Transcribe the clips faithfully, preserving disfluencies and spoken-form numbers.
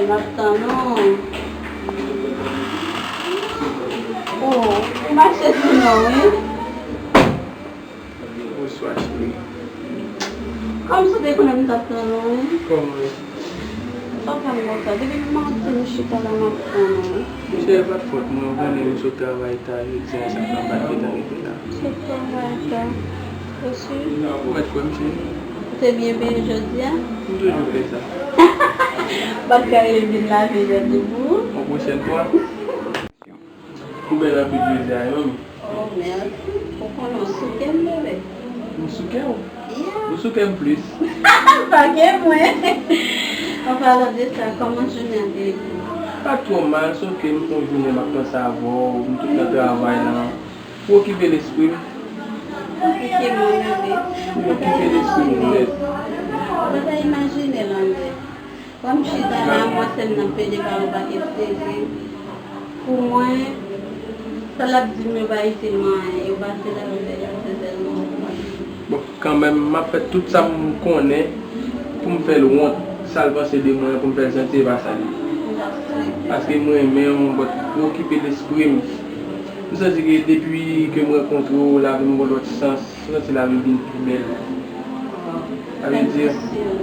M ap tann ou. Oh, ou mache sou mwen, wi. Bonswa, cheri. Kòmsi w te konnen m t ap tann ou, wi. Kòman? Sa w fè m konsa? Depi maten m chita la, m ap tann ou, wi. Cheri, e pa t fòt mwen, ou konnen m sot travay ta, jodi a, sa fè m pa t gentan rive la. Sot travay ta. Ou si? Ou mèt kwè m, cheri. Ou te byen beni jodi a? M toujou fè sa. Pa t ka rele vin lave jodi pou ou? Yon pwochèn fwa. Ou bèl anpil jodi a, wi, manmi. Oh, mèsi. Ou konnen w souke m, bebe. M souke w? Yeah. Ou souke m plis. Pa gen mwen. An palan de sa, kòman jounen an te ye pou ou? Pa twò mal, souke m fè yon jounen m ap panse avè w, m tout nan travay la. Pou okipe lespri m. Okipe mwen, bebe. Pou okipe lespri m nèt. Ou pa ta imajine l, André. Kòm m chita la, m wè sè m nan plede pale yon pakèt sezi. Pou mwen, sa l ap di m yo pa itil mwen anyen. Yo pase la, yo fè yo se sèlman pou mwen. Bon, kanmenm, m ap fè tout sa m konnen pou m fè l wont. Sa l panse de mwen, pou m fè l santi e pa sa l ye. Paske m renmen w, but pou okipe lespri m. M santi ke depi ke m rankontre w, lavi m gon lòt sans. M santi lavi vin pi bèl. Sa vle di,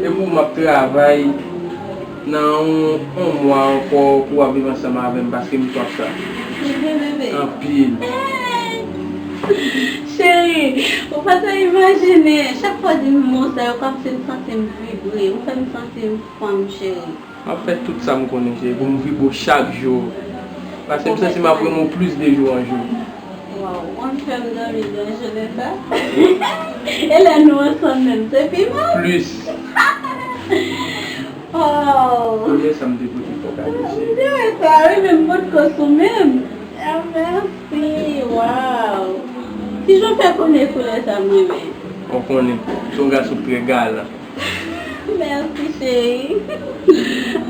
epi m ap travay nan yon, yon mwa ankò pou w ap viv ansanm avè m, paske m swaf sa. Anpil. Cheri, ou pa ta imajine, chak fwa w di m mo sa yo, kòmsi m santi m vibre, ou fè m santi m fanm, cheri. M ap fè tout sa m konnen, cheri, pou m vibre w chak jou. Paske m santi m ap renmen w plis de jou an jou. Waw, ou konn fè m dòmi byen, Jennifer. E lè nou ansanm menm, se pi mal. Plis. Oh. Konbyen sa m te pote pou w gade, cheri? M te wè sa, wi, men m potko sou menm. Ah, mèsi, waw. Kijan w fè konnen koulè sa m renmen? Ou konnen, m se yon gason trè galan. Mèsi, cheri.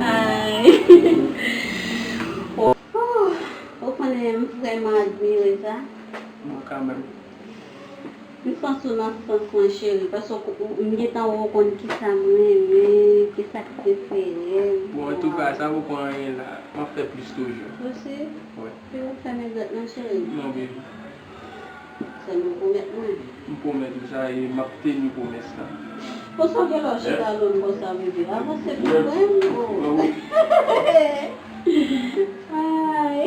Ay. Oh, ou konnen m vrèman admire sa. Bon, kanmenm. M santi w nan sans mwen, cheri, paske w, m gentan wè w konn kisa m renmen, kisa k prefere m. Bon, antouka, sa poko anyen la. M ap fè plis toujou. Ou si? Wi. Pou w fè m egzèt nan, cheri? Non, baby. Sèlman pwomèt mwen. M pwomèt ou sa e m ap teni pwomès la. Konsa w gen lè w chita lòn konsa, bebe. Avanse pou mwen, o. Ay.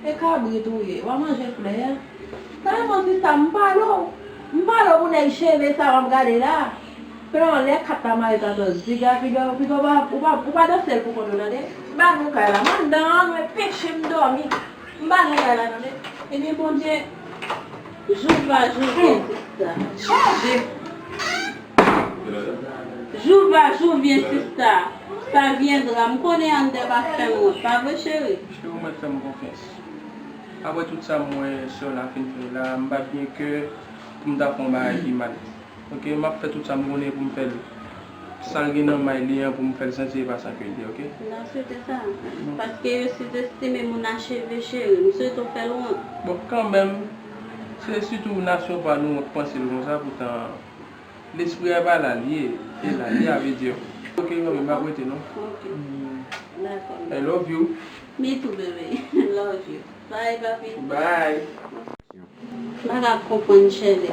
E kabrit ou ye. W a manje flè a? Tèlman sista, m pale w. M pale w pou nèg cheve sa w ap gade la. Pran lè kat la mare katòz. Piga, piga, piga, ou pa, ou pa, ou pa danse l pou kont ou, tande? M pa nan kay la. M anndan, ann wè, peche m dòmi. M pa nan kay la, tande? Ebyen, Bondye, jou pa jou, byen sista. Chaje. Jou pa jou, byen sista. Ça viendra. M konnen anndan pa fè m wont. Pa vre, cheri? Cheri, ou mèt fè m konfyans. Apre tout sa m wè sè w la fin fè la, m pa t gen kè pou m ta fè yon bagay ki mal. Oke, m ap fè tout sa m konnen pou m fè l. Sa l gen nan may li an pou m fè l santi e pa sa ke l ye, oke? M ta swete sa. Paske yo sizestime moun a cheve, cheri. M swete w fè l wont. Bon, kanmenm, se sitou nasyon pa nou wont panse l konsa, poutan lespri a pa la l ye. E la l ye, a vle di. Oke, kanmenm, m ap rete, non? Oke. Dakò. I love you. Me too, baby. Love you. Bye, papi. Bye. M pa ka konprann, Shirley.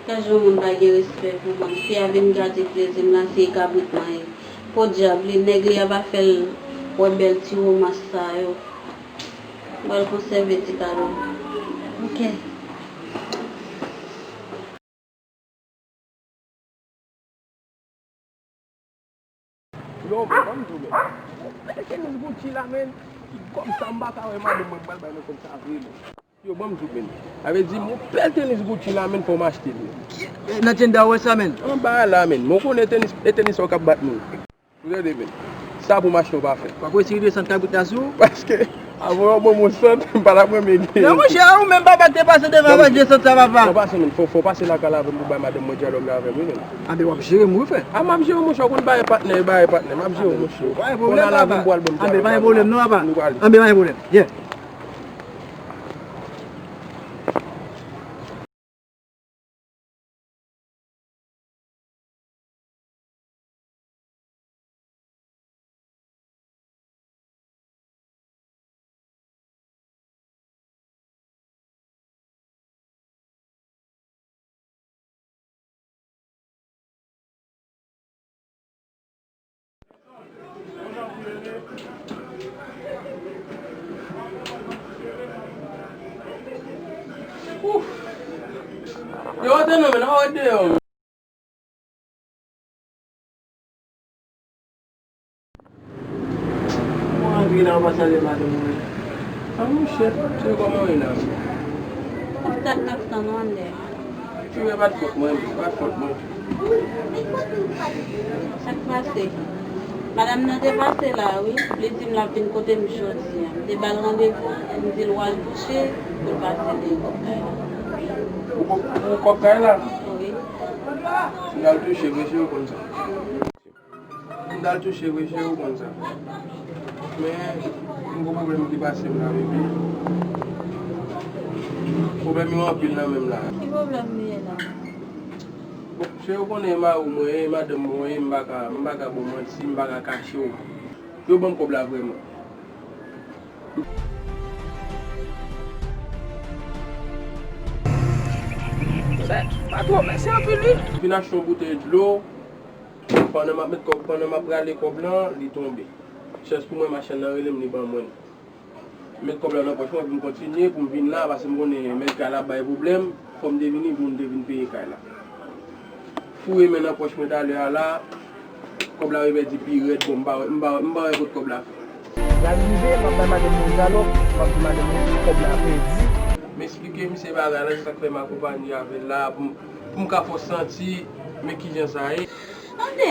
Kèk jan yon moun pa gen respè pou moun. Fi a vin gate plezi m la, se kabrit mwen ye. Podyab, li, nèg li a pa fè l wè bèl ti womans sa yo. Ba l konsève ti kado. Ok. Yo, ban m di w, men. Ou pete tenis Gucci la, men. Kòm sa, m pa ka wè madanm mwen, m pral bay nan kòb sa vre, men. Yo, ban m di w, men. Sa vle di, m pete tenis Gucci la, men, fò m achte l, men. Nan tenda ou wè sa, men? Anba a la, men. Mwen konnen tenis, e tenis sa w k ap bat moun. Ou tande, men. Sa pou m achte w pa fè. Pa kwè si rive sant kabrit la sou ou? Paske, avan w ban m yon sant, m pa t ap renmen gen. Non, monchè, ou menm papa k te pase devan avèk vye sant sa, papa. Non, pase, men. Fò, fò w pase lakay la avè m pou bay madanm mwen dyalòg la avè m, wi, men. Anben, w ap jere m, wi, frè. A, m ap jere w, monchè, w konn bagay patnè, bagay patnè. M ap jere w, monchè. Pa gen pwoblèm, papa. Anben, pa gen pwoblèm, non, papa. Anben, pa gen pwoblèm, non, papa. Nou prale. Anben, pa gen pwoblèm. Yeah. Yo, antre non, men, n a wè deyò. Mwen antre la, w pa salye madanm mwen. A, monchè, se kòman w ye la? Konstat n ap tann ou anndan. Wi, men pa t fòt mwen, pa t fòt mwen. Sa k pase? Madanm nan te pase la, wi. Li di m l ap vin kote m jodi a. M te ba l randevou, m di l w al touche pou l pase li kòb kay la. Pou kòb, pou kòb kay la? Wi. L al touche, mesye, ou konn sa. M t al touche vre, cheri, ou konn sa. Men, m gon pwoblèm ki pase m la, bebe. Pwoblèm yo anpil nan men m la. Ki pwoblèm li ye la? Bon, cheri, ou konnen e mari w mwen ye, e madanm mwen ye, m pa ka, m pa ka ba w manti, m pa ka kache w. Yo ban m kòb la vrèman. Sa, pa twò, mèsi anpil, wi. Vin achte yon boutèy dlo. Pandan m ap met kòb, pandan m ap rale kòb lan, li tonbe. Chans pou mwen, machann nan rele m, li ban mwen l. M met kòb la nan pòch mwen, pou m kontinye, pou m vin la, paske m konnen mèt kay la ap bay pwoblèm, fò m te vini pou m te vin peye kay la. Foure men nan pòch mwen talè a la, kòb la revèdi pi rèd, bon, m pa wè, m pa wè, m pa wè kot kòb la fè. Lari rive, m ap bay madanm mwen dyalòg, m ap di madanm mwen kòb la pèdi. M eksplike misye bagay la, se sa k fè m akonpanye avè l la, pou m, pou m ka fè w santi, men kijan sa ye. Tande!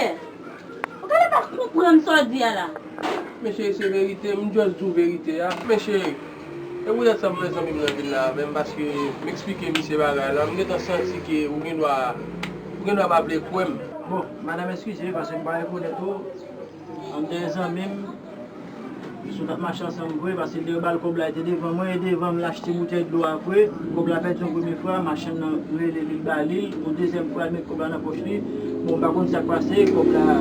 Ou genlè pa konprann sa w di a la. Men cheri, se verite, m just di w verite a. Men cheri, e poutèt sa m fè zanmi m nan vin la avè m, paske m eksplike misye bagay la, m gentan santi ke ou gen dwa, ou gen dwa pa vle kwè m. Bon, madanm, eskize, paske m pa rekonèt ou. An te zanmi m, si w t ap mache ansanm vre, paske l te ba l kòb la, li te devan mwen, e devan m l achte boutèy dlo a vre. Kòb la pèdi yon premye fwa, machann nan rele li, l ba li l, yon dezyèm fwa, l met kòb la nan pòch li. Bon, m pa konn sa k pase, kòb la,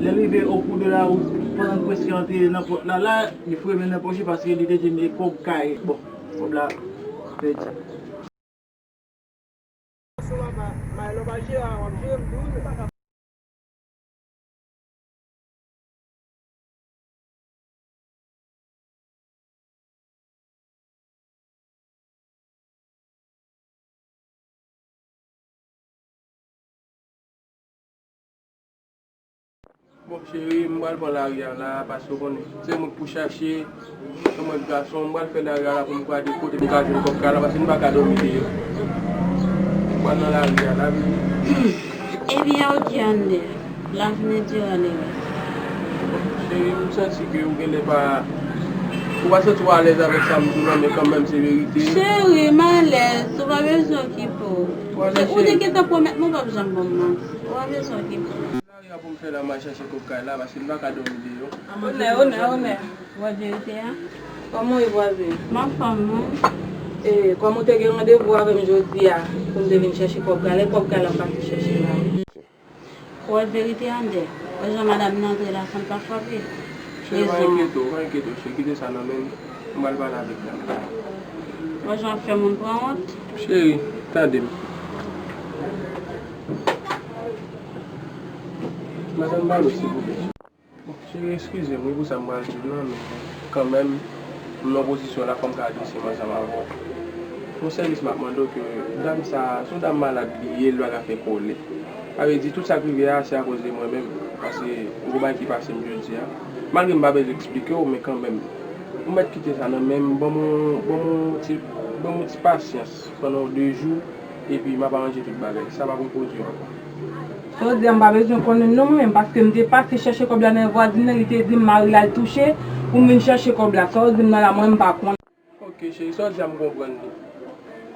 lè l rive okou de la wout, pandan l prèske antre nan pòt la, la, li foure men nan pòch li paske li te di m e kòb kay. Bon, kòb la pèdi. Bon, cheri, m pral pran lari a la, paske w konnen, se mwen k pou chache, se mwen k gason, m pral fè lari a la pou m gade kote m ka jwenn kòb kay la, paske m pa ka dòmi deyò. M pral nan lari a la, bebe. Ebyen, ok, Ander. Lavi nèt yo ale. Cheri, m santi ke ou genlè pa, ou pa santi w alèz avèk sa m di w lan, men kanmenm se verite. Cheri, m alèz, ou pa bezwen okipe w. Ou te gentan pwomèt mwen w p ap janm ban m manti. Ou pa bezwen okipe w. Lari a pou m fè la, m al chache kòb kay la, paske m pa ka dòmi deyò. Onè, onè, onè. Ou wè verite a? Kòman w ye, vwazen? M anfòm, wi. E, kòm ou te gen randevou avè m jodi a, pou m te vin chèche kòb kay la, e kòb kay la m pase chèche la. Ou wè verite a, Ander? Ou wè jan madanm nan antre la san l pa frape? Cheri, pa enkyete w, pa enkyete w, cheri, kite sa nan men m. M pral pale avèk dam nan. Ou wè jan w ap fè moun pran wont? Cheri, tande m. Madanm, ba nou, silvouplè. Bon, cheri, eskize m, wi, pou sa m pral di w lan, men kanmenm, m nan pozisyon la, fò m ka adrese m ansanm avè w. Yon sèvis m ap mande w ke dam sa, se yon dam malad li ye, li pa ka fè kòlè. Sa vle di, tout sa k rive a, se akoz de mwen menm, paske yon bagay ki pase m jodi a. Malgre m pa bezwen eksplike w, men kanmenm, ou mèt kite sa nan men m, ban m yon, ban m yon ti, ban m yon ti pasyans pandan yon de jou, epi m ap aranje tout bagay. Sa p ap repwodui ankò. Sa w di a, m pa bezwen konnen non mwen menm, paske m te pase chèche kòb la nan vwazin nan, li te di m mari l al touche pou m vin chèche kòb la. Sa w di m nan la, mwen m pa konnen. Ok, cheri, sa w di a, m konprann li.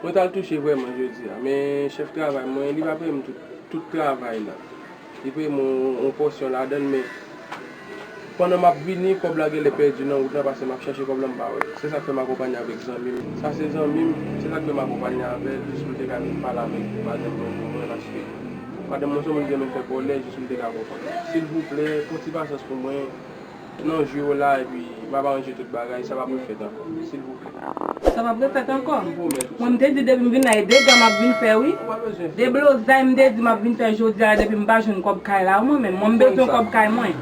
Mwen t al touche vrèman jodi a, men chèf travay mwen, li pa peye m tout, tout travay la. Li peye m yon, yon pòsyon ladan l, men pandan m ap vini, kòb la genlè pèdi nan wout la, paske m ap chèche kòb la, m pa wè l. Se sa k fè m akonpanye avèk zanmi m. Sa se zanmi m, se sa k fè m akonpanye avè l, jis pou l te ka vin pale avèk madanm mwen pou mwen, paske madanm mwen se yon moun ki renmen fè kòlè, jis pou l te ka konprann. Silvouplè, fè yon ti pasyans pou mwen, nan jou yo la, epi m ap aranje tout bagay, sa p ap refèt ankò, silvouplè. Sa p ap refèt ankò? M pwomèt ou sa. Mwen, m te di depi m vin la, e dega m ap vin fè, wi. Ou pa bezwen fè. Deblozay m te di m ap vin fè jodi a, depi m pa jwenn kòb kay la, mwen menm, mwen, m bezwen kòb kay mwen.